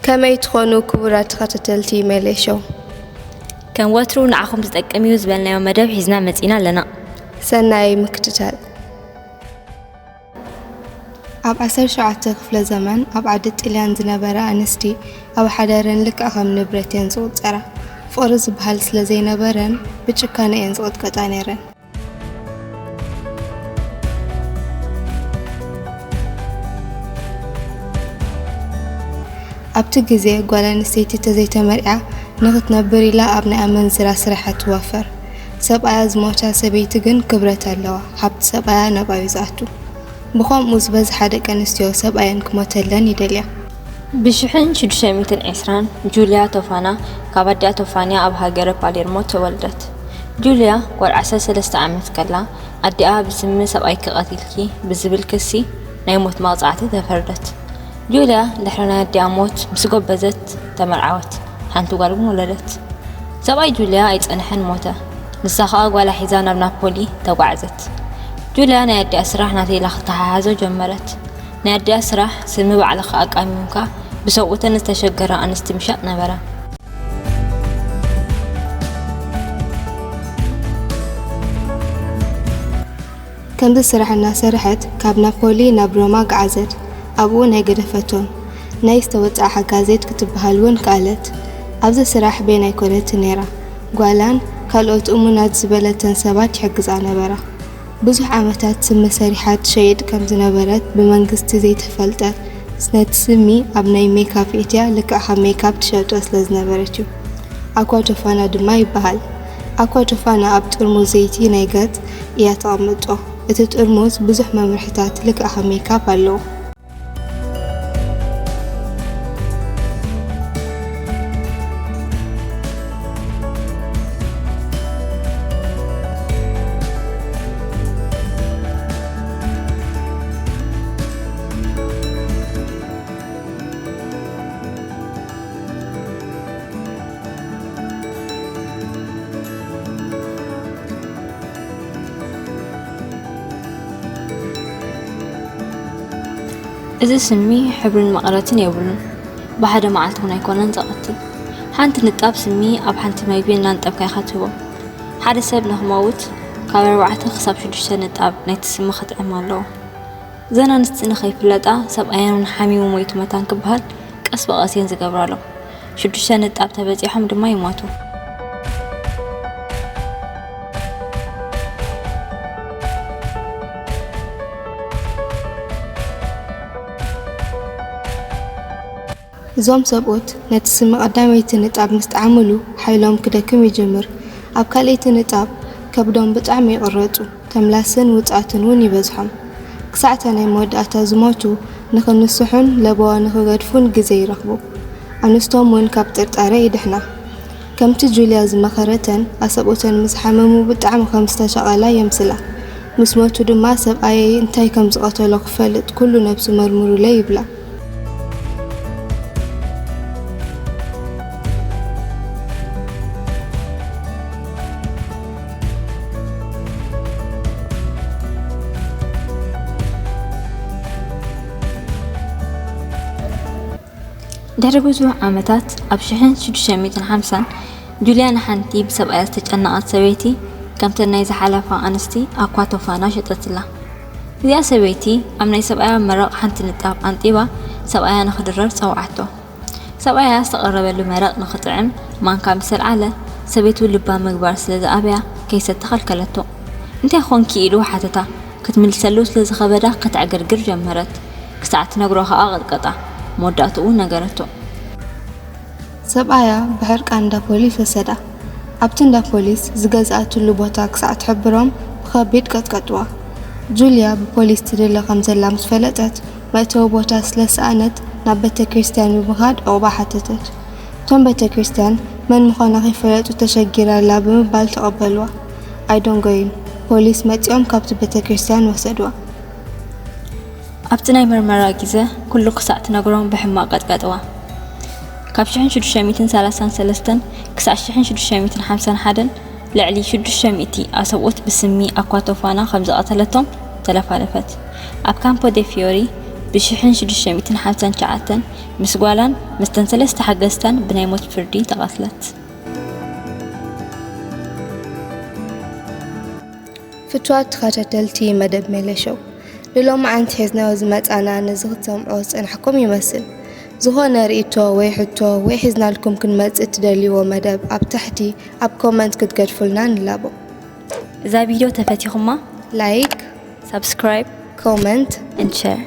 ከመይ ትኾኑ ክቡራት ተኸታተልቲ ሜሌ ሾው? ከም ወትሩ ንዓኹም ዝጠቅም እዩ ዝበልናዮ መደብ ሒዝና መጺና ኣለና። ሰናይ ምክትታል። ኣብ ዓሰርተ ሸውዓተ ክፍለ ዘመን ኣብ ዓዲ ጥልያን ዝነበራ ኣንስቲ ኣብ ሓዳረን ልክዕ ከም ንብረት እየን ዝቑጸራ። ፍቕሪ ዝበሃል ስለ ዘይነበረን ብጭካነ እየን ዝቕጥቀጣ ነይረን። ኣብቲ ግዜ ጓል ኣንስተይቲ ተዘይተመርዕያ ንኽትነብር ኢላ ኣብ ናይ ኣመንዝራ ስራሓት ትዋፈር። ሰብኣያ ዝሞታ ሰበይቲ ግን ክብረት ኣለዋ። ሃብቲ ሰብኣያ ናብኣ እዩ ዝኣቱ። ብኸምኡ ዝበዝሓ ደቂ ኣንስትዮ ሰብኣየን ክሞተለን ይደልያ። ብሽሕን ሽዱሽተ ሚእትን ዕስራን ጁልያ ቶፋና ካብ ኣዲኣ ቶፋንያ ኣብ ሃገረ ፓሌርሞ ተወልደት። ጁልያ ጓል ዓሰርተ ሰለስተ ዓመት ከላ ኣዲኣ ብስሚ ሰብኣይኪ ቀቲልኪ ብዝብል ክሲ ናይ ሞት መቕጻዕቲ ተፈርደት። ጁልያ ድሕሪ ናይ ኣዲኣ ሞት ምስ ጎበዘት ተመርዓወት፣ ሓንቲ ጓል እውን ወለደት። ሰብኣይ ጁልያ ኣይጸንሐን ሞተ። ንሳ ኸኣ ጓላ ሒዛ ናብ ናፖሊ ተጓዕዘት። ጁልያ ናይ ኣዲኣ ስራሕ ናተይ ኢላ ክትተሓሓዞ ጀመረት። ናይ ኣዲኣ ስራሕ ስሚ ባዕልኻ ኣቃሚምካ ብሰብኡተን ዝተሸገራ ኣንስቲ ምሻጥ ነበረ። ከምዚ ስራሕ እናሰርሐት ካብ ናፖሊ ናብ ሮማ ገዓዘት። ኣብኡ ናይ ገደፈቶን ናይ ዝተወጽኣ ሓጋዜት ክትበሃል እውን ከኣለት። ኣብዚ ስራሕ ቤን ኣይኮነትን ነይራ። ጓላን ካልኦት እሙናት ዝበለተን ሰባት ይሕግዛ ነበራ። ብዙሕ ዓመታት ስሚ ሰሪሓ ትሸይጥ ከም ዝነበረት ብመንግስቲ ዘይተፈልጠ፣ ነቲ ስሚ ኣብ ናይ ሜካፕ ኤትያ ልክዕ ከም ሜካፕ ትሸጦ ስለ ዝነበረት እዩ። ኣኳ ቶፋና ድማ ይበሃል። ኣኳ ቶፋና ኣብ ጥርሙዝ ዘይቲ ናይ ገጽ እያ ተቐምጦ። እቲ ጥርሙዝ ብዙሕ መምርሒታት ልክዕ ከም ሜካፕ ኣለዎ። እዚ ስሚ ሕብርን መቐረትን የብሉን። ብሓደ መዓልቲ እውን ኣይኮነን ዝቐትል። ሓንቲ ንጣብ ስሚ ኣብ ሓንቲ መግቢ እናንጠብካ ኢኻ ትህቦ። ሓደ ሰብ ንኽመውት ካብ ኣርባዕተ ክሳብ ሽዱሽተ ንጣብ ናይቲ ስሚ ክጥዕም ኣለዎ። እዘን ኣንስቲ ንኸይፍለጣ ሰብኣየን እውን ሓሚሙ ሞይቱ መታን ክበሃል ቀስ ብቐስ እየን ዝገብራሎም። ሽዱሽተ ንጣብ ተበጺሖም ድማ ይሞቱ። እዞም ሰብኡት ነቲ ስሚ ቀዳመይቲ ንጣብ ምስ ጠዓሙሉ ሓይሎም ክደክም ይጅምር። ኣብ ካልኣይቲ ንጣብ ከብዶም ብጣዕሚ ይቕረጹ። ተምላስን ውጽኣትን እውን ይበዝሖም። ክሳዕ እታ ናይ መወዳእታ ዝሞቱ ንኽንስሑን ለበዋ ንኽገድፉን ግዜ ይረኽቡ። ኣንስቶም እውን ካብ ጥርጣረ ይድሕና። ከምቲ ጁልያ ዝመኸረተን፣ ኣሰብኡተን ምስ ሓመሙ ብጣዕሚ ከም ዝተሻቐላ የምስላ። ምስ ሞቱ ድማ፣ "ሰብኣየይ እንታይ ከም ዝቐተሎ ክፈልጥ ኩሉ ነብሱ መርምሩለይ" ይብላ። ድሕሪ ብዙሕ ዓመታት፣ ኣብ ሽሕን ሽዱሽተ ሚእትን ሓምሳን፣ ጁልያ ንሓንቲ ብሰብኣያ ዝተጨነቐት ሰበይቲ፣ ከምተን ናይ ዝሓለፋ ኣንስቲ ኣኳ ቶፋና ሸጠትላ። እዚኣ ሰበይቲ፣ ኣብ ናይ ሰብኣያ መረቕ ሓንቲ ንጣብ ኣንጢባ፣ ሰብኣያ ንኽድረር ጸውዓቶ። ሰብኣያ ዝተቐረበሉ መረቕ ንኽጥዕም ማንካ ምስ ኣልዓለ፣ ሰበይቱ ልባ ምግባር ስለ ዝኣበያ ከይሰቲ ከልከለቶ። "እንታይ ኾንኪ?" ኢሉ ሓተታ። ክትምልሰሉ ስለ ዝኸበዳ ከተዕገርግር ጀመረት። ክሳዕ ትነግሮ ኸኣ ቀጥቀጣ። መወዳእትኡ ነገረቶ። ሰብኣያ ብሕርቃን እንዳ ፖሊስ ወሰዳ። ኣብቲ እንዳ ፖሊስ ዝገዝኣትሉ ቦታ ክሳዕ ትሕብሮም ብኸቢድ ቀጥቀጥዋ። ጁልያ ብፖሊስ ትድለ ከም ዘላ ምስ ፈለጠት፣ መእተዊ ቦታ ስለ ዝሰኣነት ናብ ቤተ ክርስቲያን ብምኻድ ዑቕባ ሓተተት። እቶም ቤተ ክርስቲያን መን ምዃና ከይፈለጡ ተሸጊራ ኣላ ብምባል ተቐበልዋ። ኣይደንጎዩን። ፖሊስ መጺኦም ካብቲ ቤተ ክርስቲያን ወሰድዋ። ኣብቲ ናይ መርመራ ግዜ ኩሉ ክሳዕ ትነግሮም ብሕማቕ ቀጥቀጥዋ። ካብ ሽሕን ሽዱሽተ ሚእትን ሰላሳን ሰለስተን ክሳዕ ሽሕን ሽዱሽተ ሚእትን ሓምሳን ሓደን ልዕሊ ሽዱሽተ ሚእቲ ኣሰብኡት ብስሚ ኣኳቶፋና ከም ዝቐተለቶም ተለፋለፈት። ኣብ ካምፖ ደ ፊዮሪ ብ ሽሕን ሽዱሽተ ሚእትን ሓምሳን ትሽዓተን ምስ ጓላን ምስተን ሰለስተ ሓገዝታን ብናይ ሞት ፍርዲ ተቐትለት። ፍትዋት ተኸታተልቲ መደብ ሜለሾው፣ ንሎማዓንቲ ሒዝናዮ ዝመጻና ነዚ ክትሰምዖ ዝጸናሕኩም ይመስል። ዝኾነ ርእይቶ ወይ ሕቶ ወይ ሒዝናልኩም ክንመጽእ እትደልይዎ መደብ ኣብ ታሕቲ ኣብ ኮመንት ክትገድፉልና ንላቦ። እዛ ቪድዮ ተፈቲኹማ ላይክ፣ ሳብስክራይብ ኮመንት and share